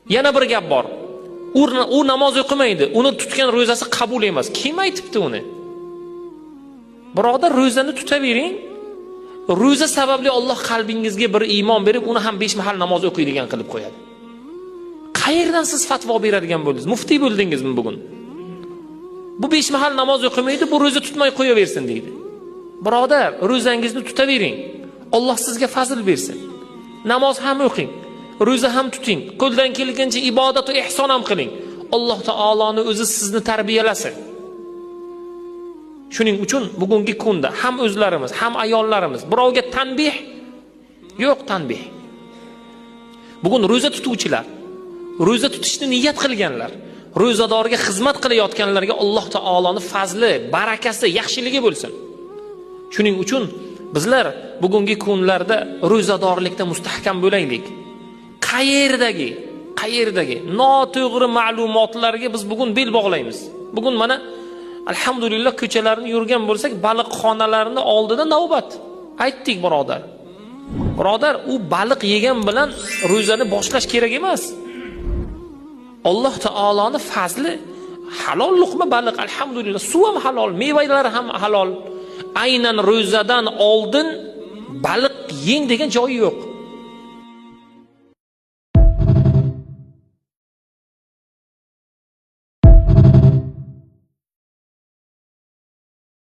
Yana bir gap bor. U namoz o'qimaydi, uni tutgan ro'zasi qabul emas. Kim aytibdi uni? Birodar, ro'zani tutavering. Ro'za sababli Alloh qalbingizga bir iymon berib, uni ham 5 mahal namoz o'qiydigan qilib qo'yadi. Qayerdan siz fatvo beradigan bo'ldingiz? Muftiy bo'ldingizmi bugun? Bu 5 mahal namoz o'qimaydi, bu ro'za tutmay qo'yaversin deydi. Birodar, ro'zangizni tutavering. Alloh sizga fazl bersin. Namoz ham o'qing, ro'za ham tuting, qo'ldan kelgancha ibodat va ihson ham qiling. Alloh taoloni o'zi sizni tarbiyalasin. Shuning uchun bugungi kunda ham o'zlarimiz, ham ayollarimiz birovga tanbih yo'q, tanbih. Bugun ro'za tutuvchilar, ro'za tutishni niyat qilganlar, ro'zadorga xizmat qilayotganlarga Alloh taoloni fazli, barakasi, yaxshiligi bo'lsin. Shuning uchun bizlar bugungi kunlarda ro'zadorlikda mustahkam bo'laylik. Qayerdagi noto'g'ri ma'lumotlarga biz bugun bel bog'laymiz. Bugun mana alhamdulillah ko'chalarni yurgan bo'lsak, baliqxonalarni oldida navbat. Aytdik birodar. Birodar, u baliq yegan bilan ro'zani boshlash kerak emas. Alloh taoloni fazli halol luqma baliq, alhamdulillah, suv ham halol, mevalar ham halol. Aynan ro'zadan oldin baliq yeng degan joyi yo'q.